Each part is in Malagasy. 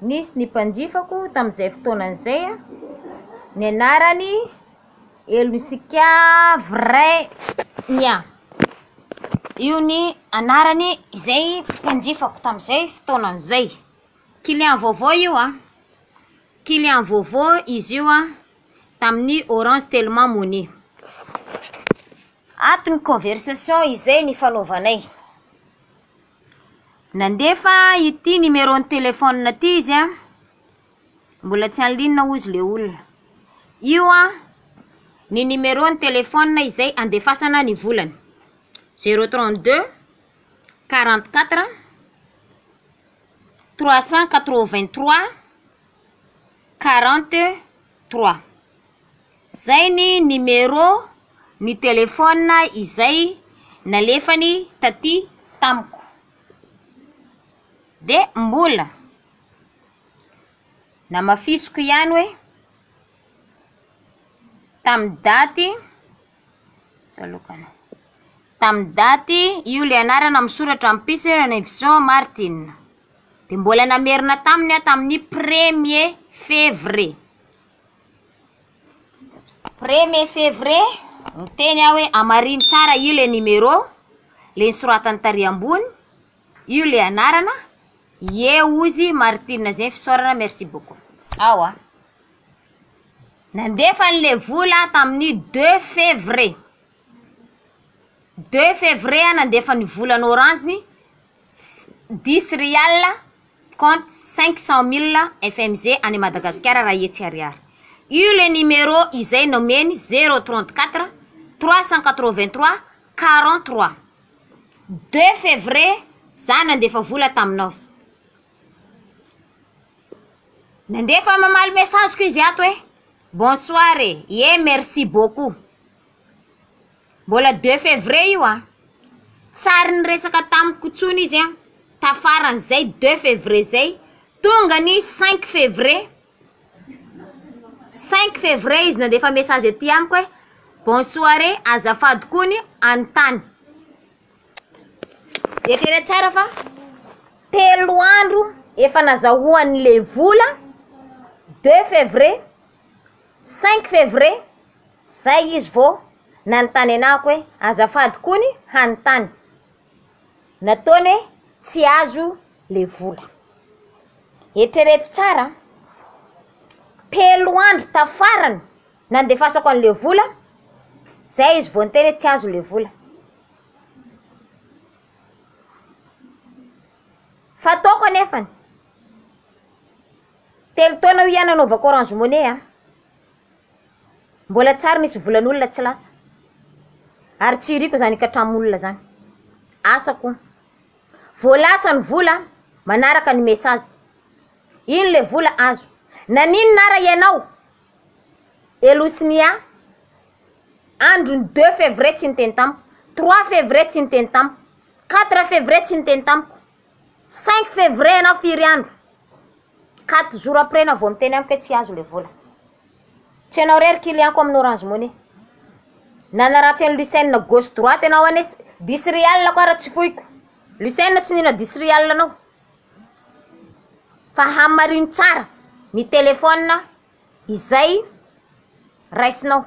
Nisy ny mpanjifako tamin'izay fotoana izay a, ny anarany Elusika Vrainia. Io ny anarany izay mpanjifako tamin'izay fotoana izay. Client vaovao io a, client vaovao izy io a tamin'ny Orange Telma Money. Ato ny conversation izay nifanaovanay. Nandefa ity numéro-n'ny téléphone ity izy a, mbola tsy en ligne hozy le olona. Io a ny numéro-n'ny téléphone izay andefasana ny volany, 032 44 383 43. Zay ny numéro ny téléphone izay nalefany taty tamiko. De mbola namafisiko ihany hoe tamin'ny daty salokana tamin'ny daty io le anarana misoratra amin'ny pisy Ranaivoson Martine. De mbola namerina taminy aho tamin'ny premier février. Premier février, niteny aho hoe hamarino tsara io le numéro, le nosoratany tary ambony, io le anarana, ie ozy Martine zay fisaorana merci beaucoup. Ao a. Nandefa an'le vola tamin'ny deux février. Deux février aho nandefa ny volana orange-ny dix rial compte 500 mille FMG any Madagasikara raha hetsy ariary. Io le numéro izay nomeny 034 383 43. 2 février za nandefa vola taminao. Nandefa mamaly message ko izy ato hoe bonsoir e, ye merci beaucoup. Mbola 2 février io a. Tsary niresaka tamiko intsony izy a. Tafaran'izay 2 février zay, tonga ny 5 février. 5 février izy nandefa message aty amiko hoe bonsoir e, azafady kony anontany. Eritrereto tsara fa telo andro efa nazahoan'le vola 2 février, 5 février, zay izy vao nanontany anahako hoe azafady kony hanontany. Nataony hoe tsy azo le vola. Eritrereto tsara, telo andro tafarany nandefasako an'le vola, zay izy vao niteny hoe tsy azo le vola. Fa ataoko anefany, telo taona io ihany nanaovako Orange Money a. Mbola tsary misy volan'olona tsy lasa. Ary tsy iriko zany hikatram'olona zany. Asako. Vao lasa ny vola, manaraka ny message. Ino le vola azo. Naninona ara ianao? Elosinia, androny 2 février tsy niteny tamiko, 3 février tsy niteny tamiko, 4 février tsy niteny tamiko, 5 février ianao firy andro? 4 jours après ianao vao miteny amiko hoe tsy azo le vola. Tsy ianao irery client-ko amin'ny Orange Money. Nanaratsy an'i Lucène gauche droite ianao anie, 10 rial ko ara tsy foiko. Lucène tsy nihina 10 rial anao. Fa hamarino tsara ny téléphone izay raisinao.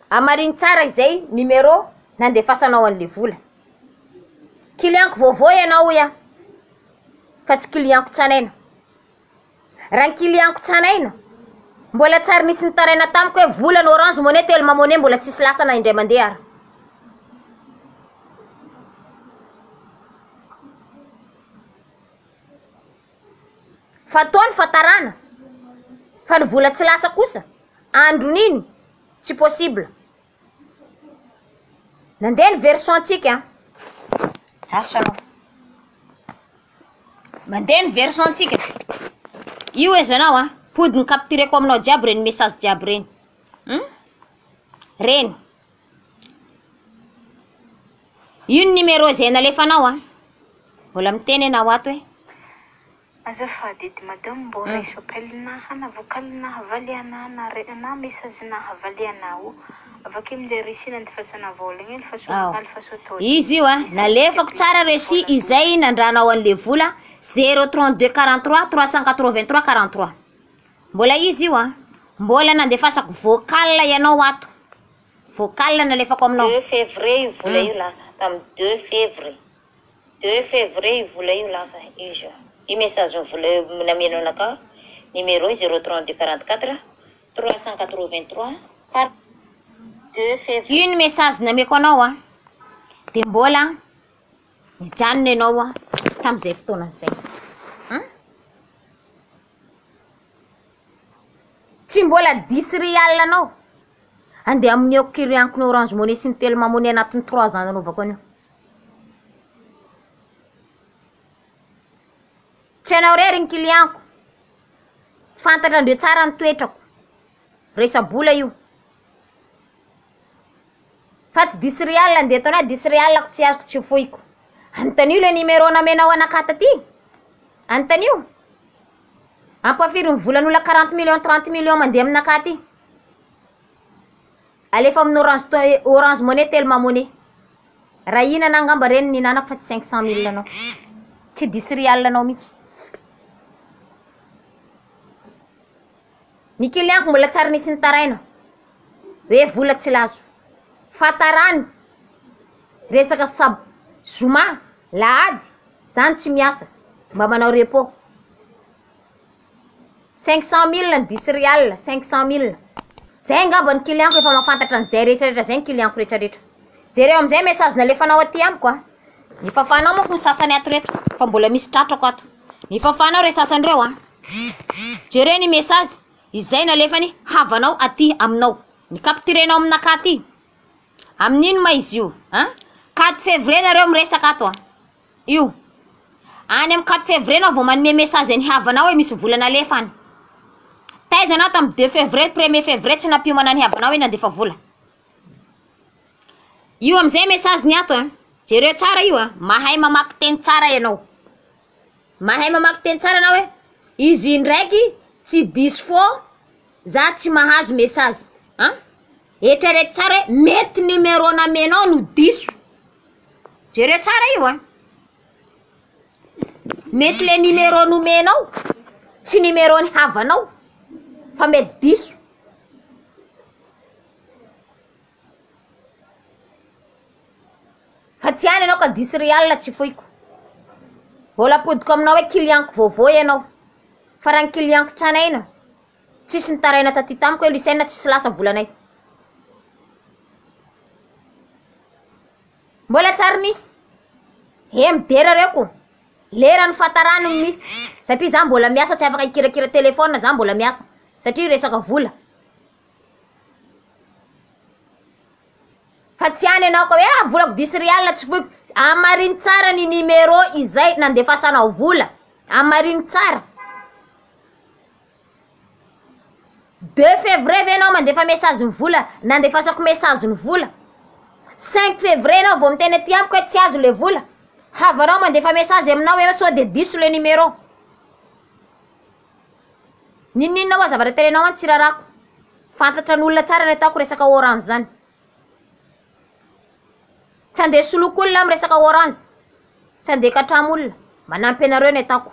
Hamarino tsara izay numéro nandefasanao an'le vola. Client-ko vaovao ianao hoy aho, fa tsy client-ko tsanaina. Raha ny client-ko tsanaina, mbola tsary nisy nitaraina tamiko hoe vola ny Orange Money, Telma Money mbola tsisy lasa na indray mandeha ary. Fa toa ny fatarana, fa ny vola tsy lasa kosa, andron'iny tsy possible. Nandeha ny version-tsika, asa aloha. Mandeha ny version-tsika. Io ezanao a, pody ny captureko aminao jiaby reny message jiaby reny. Hmm? Reny. Io ny numéro izay nalefanao a. Mbola miteny ianao ato hoe. Azafady edy madame mbô raiso appel-naha na vocal-naha valianaha na re na message-naha valianao. Avake amin'izay reçu nandefasana vola igny alefaso Ao. alefaso atao. Izy io a, nalefako tsara reçu izay nandranao an'le vola 032 43 383 43. Mbola izy io a, mbola nandefasako vocal ianao ato. Vocal nalefako aminao. 2 février io vola io lasa tamin'ny 2 février 2 février io vola io lasa izy io io message ny vola io namianao anakahy numéro 032 44 383 4 2 février Io ny message nameko anao a, de mbola nijanona ianao a tamin'izay fotoana izay. Hmm? Tsy mbola 10 rial anao. Andeha amoniako kirianiko ny Orange Money sy ny Telma Money anatin'ny 3 ans nanaovako an'io. Tsy anao irery ny kilianko. Fantatrandreo tsara ny toetrako. Resa-bola io. Fa tsy 10 rial andeha ataonao 10 rial ko tsy azoko tsy foiko. Anontanio le numéro namenao anakahy taty. Anontanio. Ampafiry ny volan'olona 40 millions 30 millions mandeha aminakahy aty. Alefa amin'ny Orange to- Orange Money Telma Money. Raha hihinana angamba reny ny hinanako fa tsy 500 mille anao. Tsy 10 rial anao mihitsy. Ny client-ko mbola tsary nisy nitaraina hoe vola tsy lazo. Fatarany resaka sab zoma, lahady, zany tsy miasa, mba manao repos. 500 mille ny 10 rial, 500 mille. Zay angamba ny client-ko efa mahafantatra an'izay rehetrarehetra zay ny client-ko rehetrarehetra. Jereo amizay message nalefanao aty amiko a. Ny fafanao manko ny sasany ato reto fa mbola misy tratrako ato. Ny fafanao re sasany reo a. Jereo ny message izay nalefany havanao aty aminao. Ny capturenao aminakahy aty. Amin'ino ma izy io? An? 4 février nareo miresaka ato a. Io. Any amin'ny 4 février anao vao manome message ny havanao hoe misy vola nalefa any. Taiza anao tamin'ny 2 février, 1er février tsy nampiomana ny havanao hoe nandefa vola. Io amizay message ny ato a. Jereo tsara io a. Mahay mamaky teny tsara ianao. Mahay mamaky teny tsara anao hoe izy indraiky tsy diso fô za tsy mahazo message. An? Eritrereto tsara hoe mety numéro namenao no diso. Jereo tsara io a. Mety le numéro nomenao tsy numéro ny havanao fa mety diso. Fa tsy any ianao ka diso rial tsy foiko. Mbola ampodiko aminao hoe client-ko vaovao ianao. Fa raha ny client-ko tranaina, tsisy nitaraina taty tamiko hoe Lucien tsisy lasa volanay. Mbola tsary nisy. He midera reo ko. Lera ny fatarany no misy. Satria za mbola miasa tsy afaka hikirakira téléphone za mbola miasa. Satria resaka vola. Fa tsy any ianao ka hoe ah volako 10 rial tsy foiko. Amarino tsara ny numéro izay nandefasanao vola. Amarino tsara. 2 février ve ianao mandefa message ny vola nandefasako message ny vola. 5 février ianao vao miteny aty amiko hoe tsy azo le vola. Havanao mandefa message aminao hoe sao de diso le numéro. N'inon'inona hoa zavatra tenenao any tsy rarako. Fantatra n'olona tsara ny ataoko resaka orange zany. Tsy andeha soloko olona amy resaka orange. Tsy andeha katramo olona. Manampy anareo ny ataoko.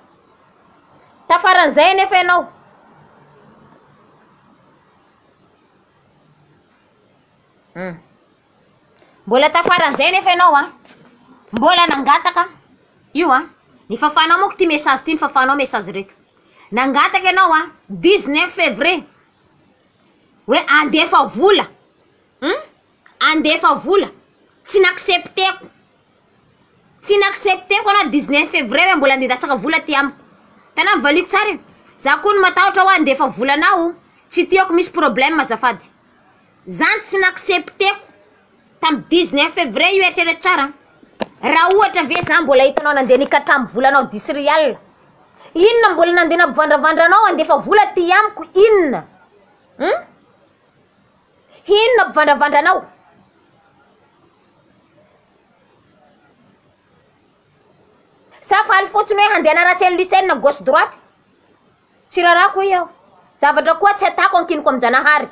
Tafaran'izay anefa ianao. Mbola tafaran'izay anefa ianao a. Mbola nangataka io a. Ny fafanao manko ty message ty ny fafanao message reto. Nangataka ianao a 19 février hoe andefa vola. Andefa vola. Tsy n'accepteko. Tsy n'accepteko anao 19 février hoe mbola andeha vola aty amiko. Tena valiko tsara io. Za koa no matahotra hoe andefa volanao. Tsy tiako misy problème azafady. Zany tsy n'accepteko tamy 19 février io eritrereto tsara. Raha ohatra ve za mbola hitanao nandeha nikatramo volanao 10 rial. Inona mbola nandeha nampivandravandra anao andefa vola aty amiko inona? Inona mpivandravandra anao? Sa faly fotsiny hoe handeha hanaratsy an'i Lucien gauche droite? Tsy rarako hoy aho. Zavatra koa tsy atako ankiniko amin-janahary.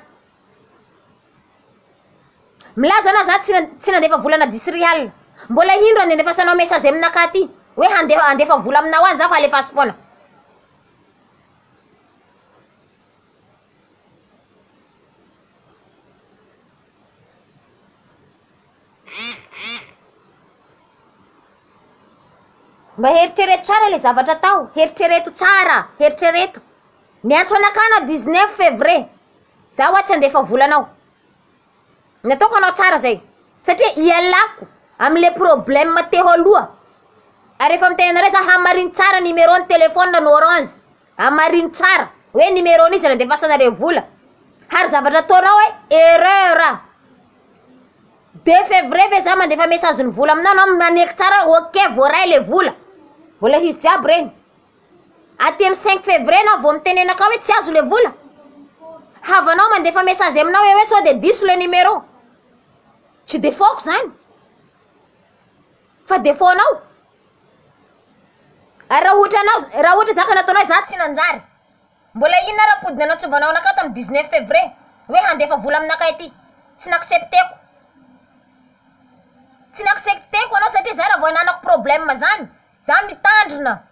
Milaza anao za tsy tsy nandefa vola na dix rial. Mbola indro andefasanao message aminakahy aty hoe handefa handefa vola aminao any za fa alefaso foana. Mba heritrereto tsara le zavatra atao, heritrereto tsara, heritrereto. Niantso anakahy anao 19 février, za hoa tsy handefa vola anao. Nataoko anao tsara zay satria ialako amle problème teo aloha ary efa miteny anareo za hamarino tsara numéro ny téléphone ny orange hamarino tsara hoe numéro n'iza nandefasanareo vola ary zavatra ataonao hoe erreur 2 février ve za mandefa message ny vola aminao anao maneky tsara hoe ok voaray le vola mbola izy jiaby reny Aty amin'ny 5 février anao vao miteny anakahy hoe tsy azo le vola. Havanao mandefa message aminao hoe hoe sao de diso le numéro. Tsy défaut-ko zany. Fa défaut-nao. Ary raha ohatra anao, raha ohatra zaka nataonao za tsy nanjary. Mbola inona ary ampodiny anantsovanao anakahy tamin'ny 19 février hoe handefa vola aminakahy aty. Tsy n'accepter-ko. Tsy n'accepter-ko anao satria za raha vao ananako problème zany. Za mitandrina.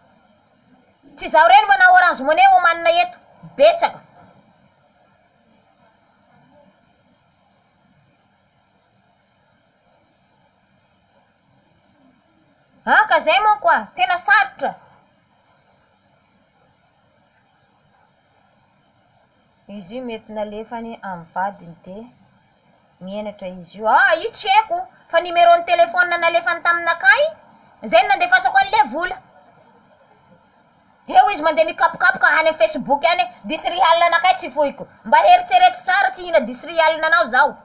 Tsy izaho irery manao orange money omanina eto. Betsaka. Ah ka zay manko ah, tena sarotra. Izy io mety nalefany amin'ny vadiny de mihenatra izy io. Ah io tsy haiko fa numéro ny téléphone nalefany taminakahy zay no nandefasako an'le vola. Eo izy mandeha mikapokapoka any amin'ny facebook any dix rial anakahy tsy fohiko. Mba heritsereto tsara tsy hihina dix rial anao zaho.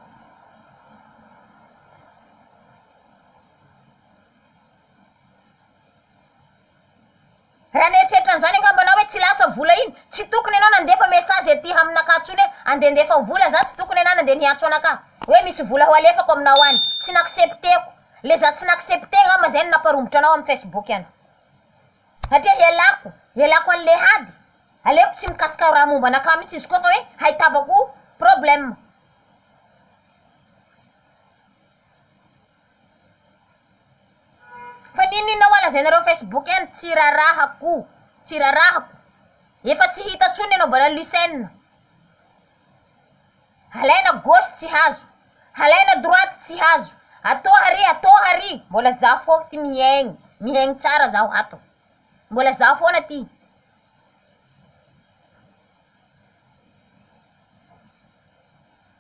Raha nieritreritra an'izany angamba anao hoe tsy lasa vola iny, tsy tokony ianao nandefa message aty aminakahy intsony hoe andehandefa vola za, tsy tokony ianao nandeha niantso anakahy hoe misy vola ho alefako aminao any, tsy n'accepter-ko, le za tsy n'accepter angamba zay no namparombotra anao amin'ny facebook any, satria ialako, ialako an'le hady, aleoko tsy mikasika raha momba anakahy mihitsy izy koa fa hoe hahitavako problème. Fa n'inon'inona hoa lazainareo facebook any tsy rarahako, tsy rarahako, efa tsy hita tsony ny anaovana lucene, alaina gauche tsy hazo, alaina droite tsy hazo, atô ary atô ary, mbola zaho foana ty mihaigny, mihaigny tsara zaho ato, mbola zaho foana ty.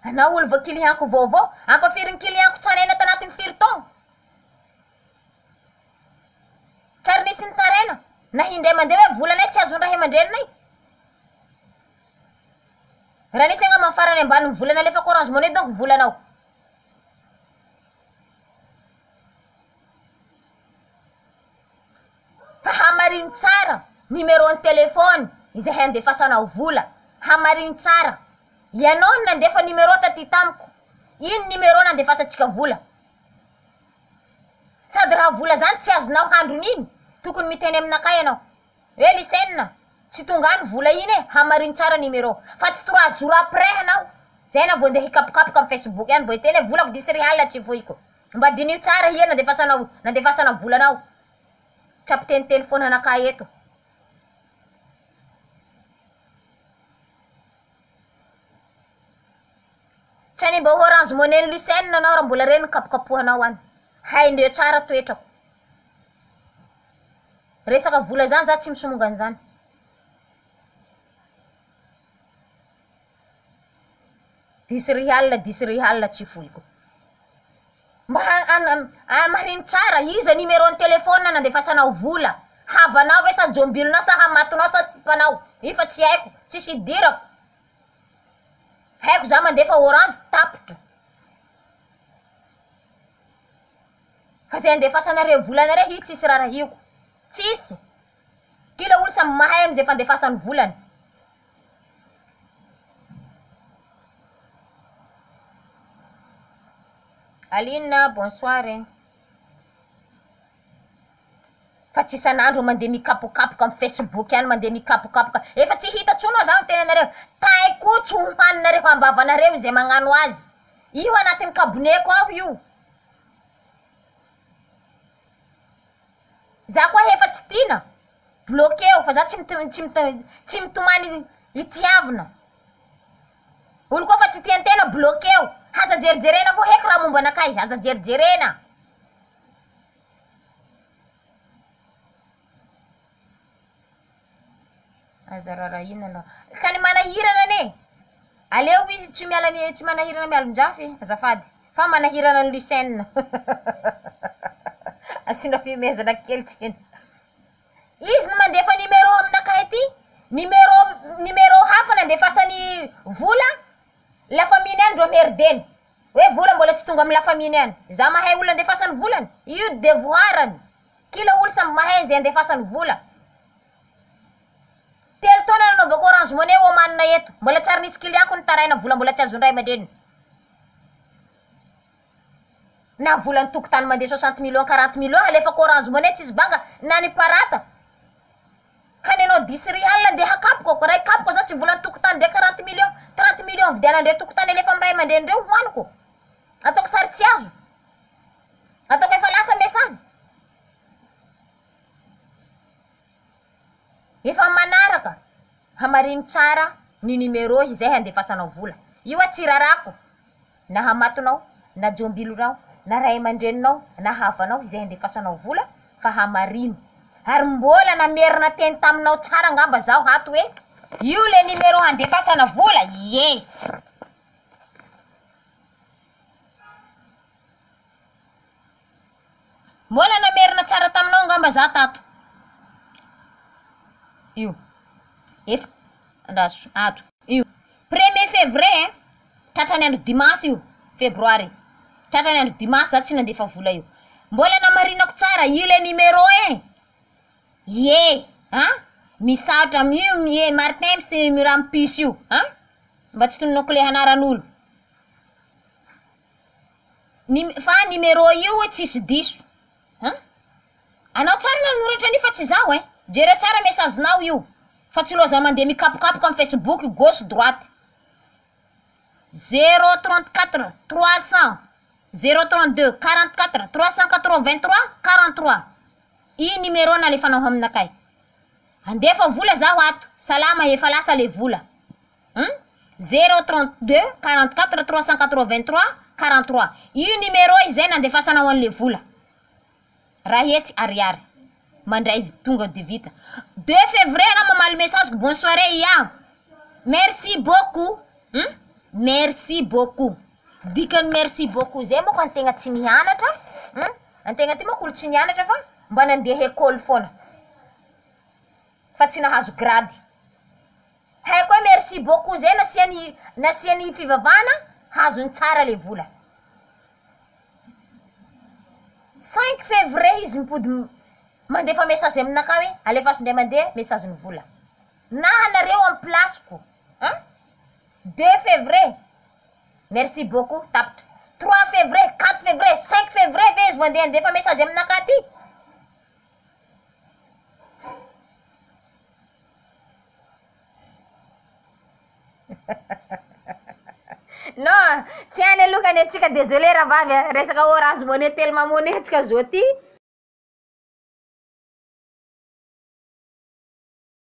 Anao olo vao client-ko vaovao, ampafirin'ny client-ko tsaraina tanatin'ny firy taogno? Tsy ary nisy nitaraina na indray mandeha hoe volanay tsy azon'ny ray aman-dreninay. Raha nisy angamba ny farany ambanin'ny vola nalefako orange money donc volanao. Fa hamarino tsara numéro ny téléphone izay handefasanao vola, hamarino tsara. Ianao no nandefa numéro taty tamiko, ino numéro nandefasantsika vola? Sady raha vola zany tsy azonao handron'iny, tokony miteny aminakahy ianao hoe Lisena tsy tonga any vola iny e, hamarino tsara numéro. Fa tsy trois jours après anao, zay anao vao ndeha hikapokapoka am facebook any vao hiteny hoe volako dix rial tsy fohiko. Mba diniho tsara hia nandefasanao nandefasana volanao. Tsy ampiteniteny foana anakahy eto. Tsy any mba orange money ny Lucien anao raha mbola reny kapokapohanao any. Haindreo tsara toetrako. Resaka vola zany za tsy misomonga an'izany. Dix rial dix rial tsy fohiko. Mba hamarino tsara, iza numéro ny téléphone nandefasanao vola? Havanao ve sa jombilonao sa hamatonao sa sipanao? Io fa tsy haiko, tsisy idirako. Haiko za mandefa orange tapitra. Fa zay andefasanareo volanareo io tsisy rarahiko. Tsisy. Kila olo samy mahay amizay fandefasany volany. Aline, bonsoir e. Fa tsy isan'andro mandeha mikapokapoka amin'ny facebook any mandeha mikapokapoka. Efa tsy hita tsony hoa za miteny anareo. Tay koa tsy hohaninareo ambavanareo izay magnano azy. Io anatin'ny kaboneko ao io. Za koa efa tsy tiana, bloqueo fa za tsy mit- tsy mitomany itiavina. Olo koa fa tsy tian-tena bloqueo, aza jerijerena koa heky raha momba anakay, aza jerijerena. Aza rarahina anao. Ka ny manahirana anie, aleo izy tsy miala tsy manahirana mialon-jafy azafady fa manahirana an'i Lucien. Asiana fihomezana kely treny. Izy no mandefa numéro aminakahy aty, numéro numéro hafa nandefasany vola la famille-ny any ndreo merdeny. Hoe vola mbola tsy tonga amin'ny la famille-ny any. Za mahay olona andefasany volany, io devoirany. Kila olo samby mahay izay andefasany vola. Telo taona nanaovako orange money Oman eto, mbola tsy ary nisy client ko nitaraina vola mbola tsy azon'ny ray aman-dreniny. Na volan'ny tokotany mandeha 60 millions, 40 millions alefako orange money tsisy banga na ny parata. Ka ny anao dix rial ndeha hakapoko, ray kapoka za tsy volan'ny tokotany ndray 40 millions, 30 millions vidianandreo tokotany alefa amin'ny ray aman-drenindreo hoaniko. Ataoko sary tsy azo. Ataoko efa lasa message. Efa manaraka, hamarino tsara ny numéro izay handefasanao vola. Io a tsy rarako na hamatonao na jombilonao na ray aman-dreninao na havanao izay handefasanao vola fa hamarino. Ary mbola namerina teny taminao tsara angamba zaho ato hoe io le numéro handefasana vola, ie. Mbola namerina tsara taminao angamba za tato. Io. Efa andraso ato. Io. Premier février, tratran'ny andro dimanche io, febroary. Tratran'ny andro dimanche za tsy nandefa vola io. Mbola namarinako tsara io le numéro e. Ie, a! Misaotra amin'io ie Martin sy Mirampiso io, a! Mba tsy tononako le anaran'olo. Ny fa numéro io tsisy diso an! Anao tsara nanoratra an'io fa tsy zaho ein! Jereo tsara message nao io fa tsy loza mandeha mikapokapoka am facebook gauche droite. Zéro 34 300 zéro 32 44 383 43 io numéro nalefanao aminakay. Andefa vola zaho ato, salama efa lasa le vola. Hum 0 32 44 383 43 io numéro izay nandefasanao an'le vola raha hetsy ariary mandray tonga de vita 2 février anao mamaly message ko bonne soirée ia merci beaucoup hum merci beaucoup dikany merci beaucoup zay moko antegna tsy nianatra hum antegna ty moko olo tsy nianatra fa mba nandeha école foana fa tsy nahazo grade Haiko hoe merci beaucoup zay nasiany nasiany fivavahana hazony tsara le vola. Cinq février izy mipody mandefa message aminakahy hoe alefaso indray mandeha message ny vola. Na anareo amy place ko an! Deux février merci beaucoup tapitra. Trois février, quatre février, cinq février ve izy mandeha andefa message aminakahy ty? Non, tsy any aloha ny antsika désolé rahavavy a, resaka orange money telma money antsika zao ty.